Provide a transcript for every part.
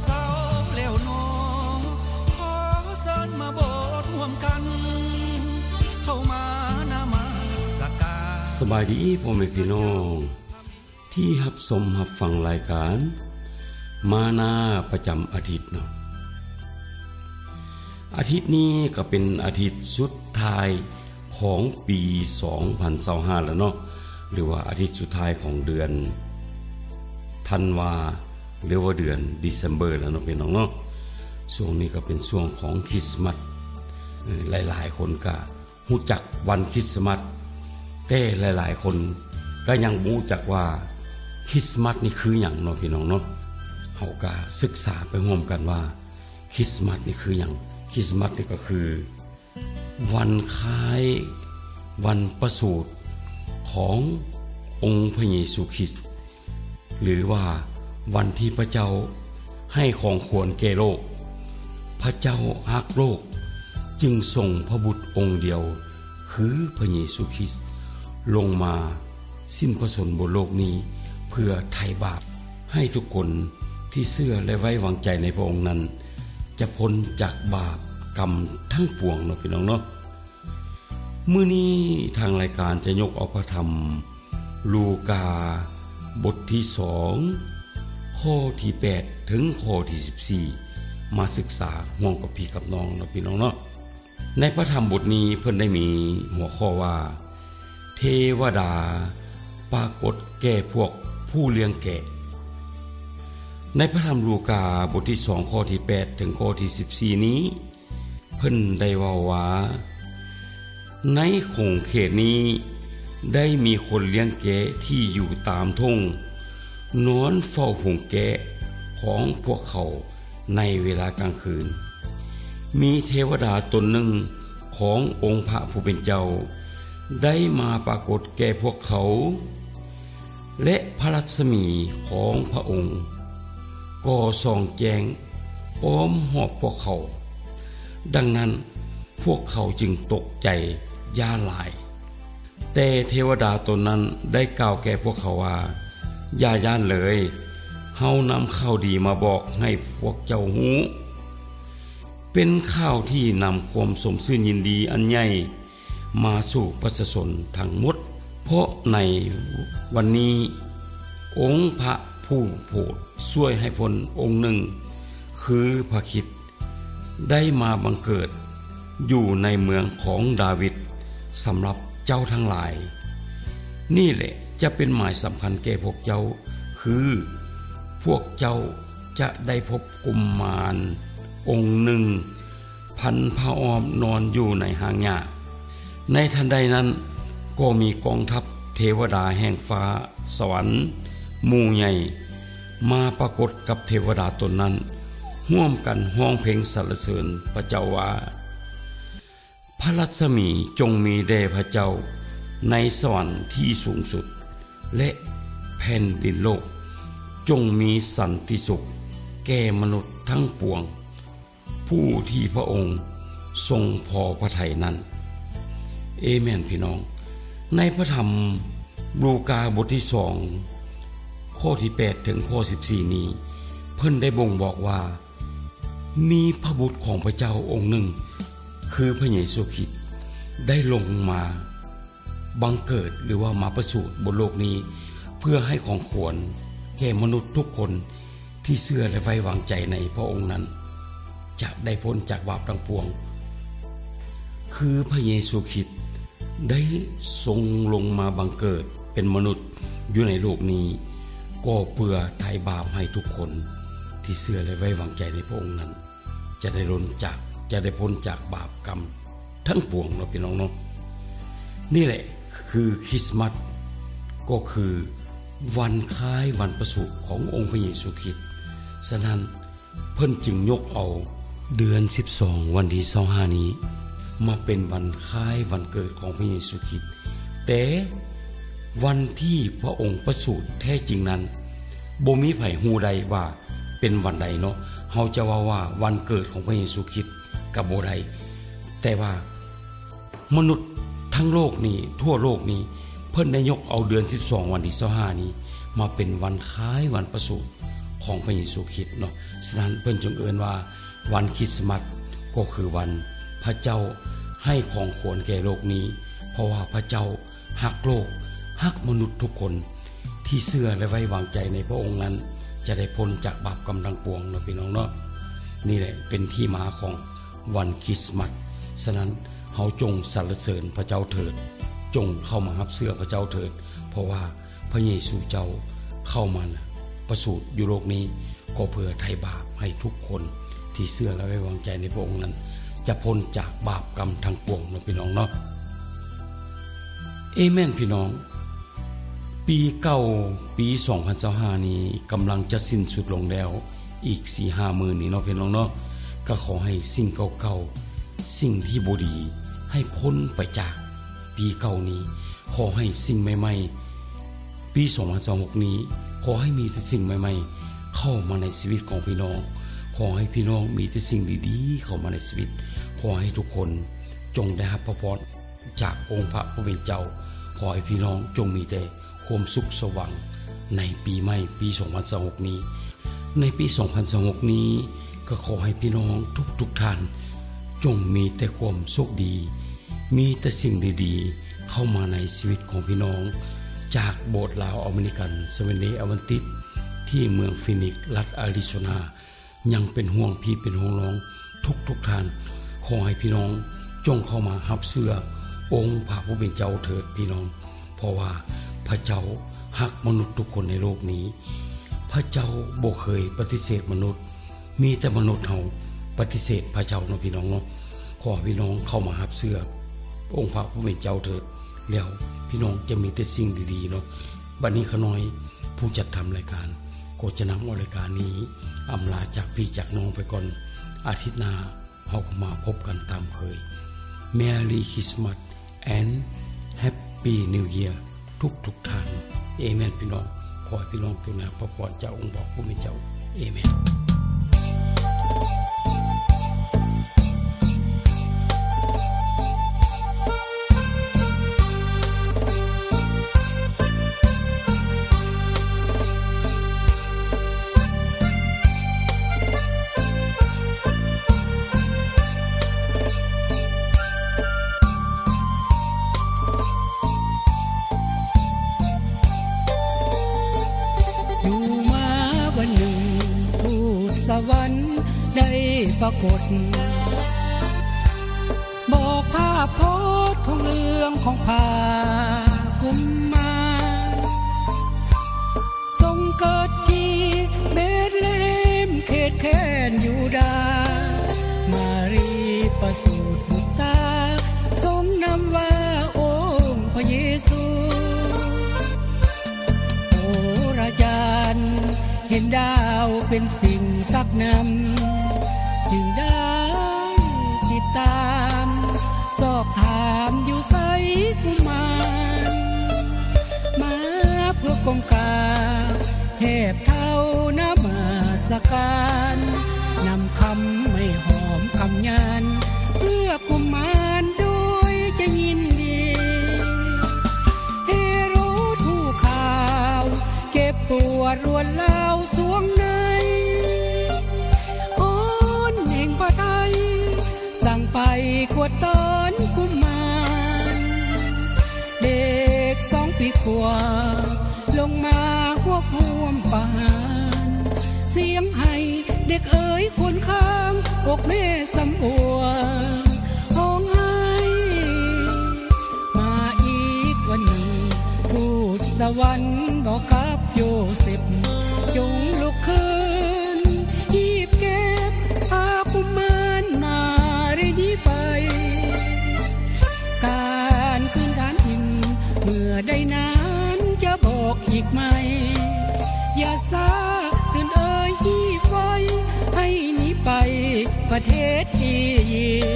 ເຊົ້າແລ້ວໜໍ ຂໍເຊີນມາໂບດຮ່ວມກັນ ເຂົ້າມານະມັດສະການ. ສະບາຍດີພໍ່ແມ່ພີ່ນ້ອງ ທີ່ຮັບຊົມຮັບຟັງລາຍການມານາປະຈຳອາທິດເນາະ. ອາທິດນີ້ກໍເປັນອາທິດສຸດທ້າຍຂອງປີສອງພັນຊາວຫ້າແລ້ວເນາະ ຫຼືວ່າອາທິດສຸດທ້າຍຂອງເດືອນທັນວາ ຫຼືວ່າເດືອນ December ແລ້ວເນາະ ພີ່ນ້ອງເນາະ. ຊ່ວງນີ້ກໍເປັນຊ່ວງຂອງຄຣິສມາສ ເອີ ຫຼາຍໆຄົນກໍ ຮູ້ຈັກວັນຄຣິສມາສ ແຕ່ຫຼາຍໆຄົນກໍຍັງບໍ່ຮູ້ຈັກວ່າຄຣິສມາສນີ້ຄືຫຍັງເນາະ ພີ່ນ້ອງເນາະ. ເຮົາກໍສຶກສາໄປຮ່ວມກັນວ່າຄຣິສມາສນີ້ຄືຫຍັງ. ຄຣິສມາສນີ້ກໍຄືວັນຄ້າຍວັນປະສູດຂອງອົງພະເຢຊູຄຣິດ ຫຼືວ່າວັນທີ່ພະເຈົ້າໃຫ້ຂອງຂວັນແກ່ໂລກ. ພະເຈົ້າຮັກໂລກ ຈຶ່ງສົ່ງພະບຸດອົງດຽວ ຄືພະເຢຊູຄຣິດ ລົງມາສິ້ນພະຊົນບົນໂລກນີ້ ເພື່ອໄຖ່ບາບໃຫ້ທຸກຄົນທີ່ເຊື່ອ ແລະ ໄວ້ວາງໃຈໃນພະອົງນັ້ນ ຈະພົ້ນຈາກບາບກຳທັງປວງເນາະ ພີ່ນ້ອງເນາະ. ມື້ນີ້ທາງລາຍການຈະຍົກເອົາພະທຳລູກາ ບົດທີສອງ ຂໍ້ທີແປດ ເຖິງຂໍ້ທີສິບສີ່ ມາສຶກສາຮ່ວມກັບພີ່ກັບນ້ອງເນາະ ພີ່ນ້ອງເນາະ. ໃນພະທຳບົດນີ້ເພິ່ນໄດ້ມີຫົວຂໍ້ວ່າ ເທວະດາປາກົດແກ່ພວກຜູ້ລ້ຽງແກະ. ໃນພະທຳລູກາ ບົດທີສອງ ຂໍ້ທີແປດ ເຖິງຂໍ້ທີສິບສີ່ນີ້ ເພິ່ນໄດ້ເວົ້າວ່າ ໃນຂົງເຂດນີ້ໄດ້ມີຄົນລ້ຽງແກະທີ່ຢູ່ຕາມທົ່ງ ນອນເຝົ້າຝູງແກະຂອງພວກເຂົາໃນເວລາກາງຄືນ. ມີເທວະດາຕົນໜຶ່ງຂອງອົງພະຜູ້ເປັນເຈົ້າ ໄດ້ມາປາກົດແກ່ພວກເຂົາ ແລະ ພະລັດສະໝີຂອງພະອົງກໍສ່ອງແຈ້ງອ້ອມຮອບພວກເຂົາ. ດັ່ງນັ້ນ ພວກເຂົາຈຶ່ງຕົກໃຈຢ້ານຫຼາຍ. ແຕ່ເທວະດາຕົນນັ້ນໄດ້ກ່າວແກ່ພວກເຂົາວ່າ, ຢ່າຢ້ານເລີຍ, ເຮົານຳຂ່າວດີມາບອກໃຫ້ພວກເຈົ້າຮູ້. ເປັນຂ່າວທີ່ນຳຄວາມຊົມຊື່ນຍິນດີອັນໃຫຍ່ ມາສູ່ປະຊາຊົນທັງໝົດ, ເພາະໃນວັນນີ້ ອົງພະຜູ້ໂຜດຊ່ວຍໃຫ້ພົ້ນອົງໜຶ່ງ ຄືພະຄຣິດ ໄດ້ມາບັງເກີດຢູ່ໃນເມືອງຂອງດາວິດ ສຳລັບເຈົ້າທັງຫຼາຍ. ນີ້ແຫຼະຈະເປັນໝາຍສຳຄັນແກ່ພວກເຈົ້າ, ຄືພວກເຈົ້າຈະໄດ້ພົບກຸມມານອົງໜຶ່ງ ພັນຜ້າອ້ອມນອນຢູ່ໃນຮາກຫຍ້າ. ໃນທັນໃດນັ້ນ ກໍມີກອງທັບເທວະດາແຫ່ງຟ້າສະຫວັນໝູ່ໃຫຍ່ ມາປາກົດກັບເທວະດາຕົນນັ້ນ, ຮ່ວມກັນຮ້ອງເພງສັນລະເສີນພະເຈົ້າວ່າ, ພະລັດສະໝີຈົ່ງມີແດ່ພະເຈົ້າໃນສະຫວັນທີ່ສູງສຸດ ແລະ ແຜ່ນດິນໂລກຈົ່ງມີສັນຕິສຸກແກ່ມະນຸດທັງປວງ. ຜູ້ທີ່ພະອົງຊົງພໍພະໄທນັ້ນ. ເອແມນ ພີ່ນ້ອງ. ໃນພະທຳລູກາບົດທີສອງ ຂໍ້ທີແປດ ເຖິງຂໍ້ສິບສີ່ນີ້ ເພິ່ນໄດ້ບົ່ງບອກວ່າ ມີພະບຸດຂອງພະເຈົ້າອົງໜຶ່ງ ຄືພະເຢຊູຄຣິດ ໄດ້ລົງມາ ບັງເກີດ ຫຼືວ່າມາປະສູດບົນໂລກນີ້ ເພື່ອໃຫ້ຂອງຂວັນແກ່ມະນຸດທຸກຄົນທີ່ເຊື່ອ ແລະ ໄວ້ວາງໃຈໃນພະອົງນັ້ນ ຈະໄດ້ພົ້ນຈາກບາບທັງປວງ. ຄືພະເຢຊູຄຣິດໄດ້ຊົງລົງມາບັງເກີດເປັນມະນຸດຢູ່ໃນໂລກນີ້ ກໍເພື່ອໄຖ່ບາບໃຫ້ທຸກຄົນທີ່ເຊື່ອ ແລະ ໄວ້ວາງໃຈໃນພະອົງນັ້ນ ຈະໄດ້ລົ້ນຈາກ ຈະໄດ້ພົ້ນຈາກບາບກຳທັງປວງເນາະ ພີ່ນ້ອງເນາະ. ນີ້ແຫຼະຄືຄຣິສມາສ ກໍຄືວັນຄ້າຍວັນປະສູດຂອງອົງພະເຢຊູຄຣິດ. ສະນັ້ນ ເພິ່ນຈຶ່ງຍົກເອົາເດືອນສິບສອງ ວັນທີຊາວຫ້ານີ້ ມາເປັນວັນຄ້າຍວັນເກີດຂອງພະເຢຊູຄຣິດ. ແຕ່ວັນທີ່ພະອົງປະສູດແທ້ຈິງນັ້ນ ບໍ່ມີໃຜຮູ້ໄດ້ວ່າ ເປັນວັນໃດເນາະ, ເຮົາຈະເວົ້າວ່າວັນເກີດຂອງພະເຢຊູຄຣິດກໍບໍ່ໄດ້. ແຕ່ວ່າມະນຸດທັງໂລກນີ້, ທົ່ວໂລກນີ້, ເພິ່ນໄດ້ຍົກເອົາເດືອນສິບສອງ ວັນທີຊາວຫ້ານີ້ ມາເປັນວັນຄ້າຍວັນປະສູດ ຂອງພະເຢຊູຄຣິດເນາະ. ສະນັ້ນເພິ່ນຈຶ່ງເອີ້ນວ່າວັນຄຣິດສະມັດ ກໍຄືວັນພະເຈົ້າໃຫ້ຂອງຂວັນແກ່ໂລກນີ້ ເພາະວ່າພະເຈົ້າຮັກໂລກ, ຮັກມະນຸດທຸກຄົນ ທີ່ເຊື່ອ ແລະ ໄວ້ວາງໃຈໃນພະອົງນັ້ນ ຈະໄດ້ພົ້ນຈາກບາບກຳທັງປວງເນາະ ພີ່ນ້ອງເນາະ. ນີ້ແຫຼະເປັນທີ່ມາຂອງວັນຄຣິດສະມັດ. ສະນັ້ນເຮົາຈົ່ງສັນລະເສີນພະເຈົ້າເຖີດ, ຈົ່ງເຂົ້າມາຮັບເຊື່ອພະເຈົ້າເຖີດ, ເພາະວ່າ ພະເຢຊູເຈົ້າເຂົ້າມາປະສູດຢູ່ໂລກນີ້ ກໍເພື່ອໄຖ່ບາບໃຫ້ທຸກຄົນທີ່ເຊື່ອ ແລະ ໄວ້ວາງໃຈໃນພະອົງນັ້ນ ຈະພົ້ນຈາກບາບກຳທັງປວງເນາະ ພີ່ນ້ອງເນາະ. ເອແມນ ພີ່ນ້ອງ. ປີເກົ່າ ປີສອງພັນຊາວຫ້ານີ້ ກຳລັງຈະສິ້ນສຸດລົງແລ້ວ ອີກສີ່ຫ້າມື້ນີ້ເນາະ ພີ່ນ້ອງເນາະ. ກໍຂໍໃຫ້ສິ່ງເກົ່າໆ ສິ່ງທີ່ບໍ່ດີ ໃຫ້ພົ້ນໄປຈາກປີເກົ່ານີ້. ຂໍໃຫ້ສິ່ງໃໝ່ໆ ປີສອງພັນຊາວຫົກນີ້ ຂໍໃຫ້ມີແຕ່ສິ່ງໃໝ່ໆເຂົ້າມາໃນຊີວິດຂອງພີ່ນ້ອງ. ຂໍໃຫ້ພີ່ນ້ອງມີແຕ່ສິ່ງດີໆເຂົ້າມາໃນຊີວິດ. ຂໍໃຫ້ທຸກຄົນຈົ່ງໄດ້ຮັບພະພອນຈາກອົງພະຜູ້ເປັນເຈົ້າ. ຂໍໃຫ້ພີ່ນ້ອງຈົ່ງມີແຕ່ຄວາມສຸກສະຫວ່າງໃນປີໃໝ່ ປີສອງພັນຊາວຫົກນີ້. ໃນປີສອງພັນຊາວຫົກນີ້ ກໍຂໍໃຫ້ພີ່ນ້ອງທຸກໆທ່ານ ຈົ່ງມີແຕ່ຄວາມໂຊກດີ, ມີແຕ່ສິ່ງດີໆເຂົ້າມາໃນຊີວິດຂອງພີ່ນ້ອງ. ຈາກໂບດລາວອາເມລິກັນ Seventh Day Adventist ທີ່ເມືອງຟີນິກ ລັດອາຣິໂຊນາ ຍັງເປັນຫ່ວງພີ່ເປັນຫ່ວງນ້ອງທຸກໆທ່ານ. ຂໍໃຫ້ພີ່ນ້ອງຈົ່ງເຂົ້າມາຮັບເຊື່ອອົງພະຜູ້ເປັນເຈົ້າເຖີດ ພີ່ນ້ອງ. ເພາະວ່າພະເຈົ້າຮັກມະນຸດທຸກຄົນໃນໂລກນີ້. ພະເຈົ້າບໍ່ເຄີຍປະຕິເສດມະນຸດ, ມີແຕ່ມະນຸດເຮົາປະຕິເສດພະເຈົ້າເນາະ ພີ່ນ້ອງເນາະ. ຂໍໃຫ້ພີ່ນ້ອງເຂົ້າມາຮັບເຊື່ອອົງພະຜູ້ເປັນເຈົ້າເຖີດ, ແລ້ວພີ່ນ້ອງຈະມີແຕ່ສິ່ງດີໆເນາະ. ບັດນີ້ຂ້ານ້ອຍຜູ້ຈັດທຳລາຍການ ກໍຈະນຳເອົາລາຍການນີ້ອຳລາຈາກພີ່ຈາກນ້ອງໄປກ່ອນ. ອາທິດໜ້າ ເຮົາກໍມາພົບກັນຕາມເຄີຍ. Merry Christmas and Happy New Year ທຸກໆທ່ານ. ເອແມນ ພີ່ນ້ອງ. ຂໍໃຫ້ພີ່ນ້ອງຈົ່ງໄດ້ຮັບພະພອນຈາກອົງພະຜູ້ເປັນເຈົ້າ. ເອແມນ. ຢູ່ມາວັນໜຶ່ງ ທູດສະຫວັນໄດ້ປາກົດ ບອກພາບພອດຂອງເລື່ອງຂອງພະກຸມມານ ຊົງເກີດທີ່ເບດລະເຮັມ ເຂດແຄວ້ນຢູດາ. ມາຣີປະສູດບຸດຕາ ຊົງນາມວ່າອົງພະເຢຊູ. ໂຫລາຈານເຫັນດາວເປັນສິ່ງຊັກນຳ ຈຶ່ງໄດ້ຕິດຕາມ ສອບຖາມຢູ່ໃສກຸມານ ມາເພື່ອກົ້ມກາບແທບເທົ້ານະມາສະການ ນຳຄຳໄມ້ຫອມຄຳຍານ ເພື່ອ ກຸມານໂດຍໃຈຍິນດີ ເຮໂຣດຮູ້ຂ່າວ ເຈັບປວດລວດລາວສວງໃນ ອອນແຫ່ງພະໄທ ສັ່ງໄປກວດຕ້ອນກຸມານ ເດັກສອງປີກວ່າ ລົງມາຮວບຮວມປະຫານ ສຽງໄຫ້ເດັກເອີຍຄວນຄາງ ອົກແມ່ສຳອວນຮ້ອງໄຫ້. ມາອີກວັນໜຶ່ງ ທູດສະຫວັນບອກກັບໂຢເຊັບ ຈົ່ງລຸກຂຶ້ນຮີບເກັບ ພາກຸມານມາເຣນີໄປ ການຄືນທານຖິ່ນ ເມື່ອໃດນັ້ນຈະບອກອີກໃໝ່ ຢ່າຊ້າເຕີນເອີຍ ຮີບໄວໃຫ້ໜີໄປປະເທດອີຢິບ.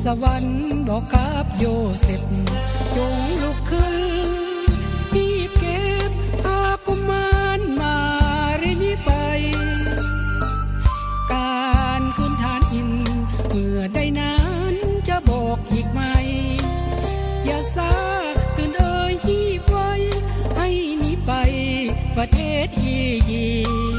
ສະຫວັນບອກກັບໂຢເຊັບ ຈົ່ງລຸກຂຶ້ນ ຮີບເກັບພາກຸມານມາຣີນີ້ໄປ ການຄືນທານອິນ ເມື່ອໃດນັ້ນຈະບອກອີກໃໝ່ ຢ່າຊ້າຕື່ນເອີຍ ຮີບໄວ ໃຫ້ໜີໄປປະເທດອີຢິບ.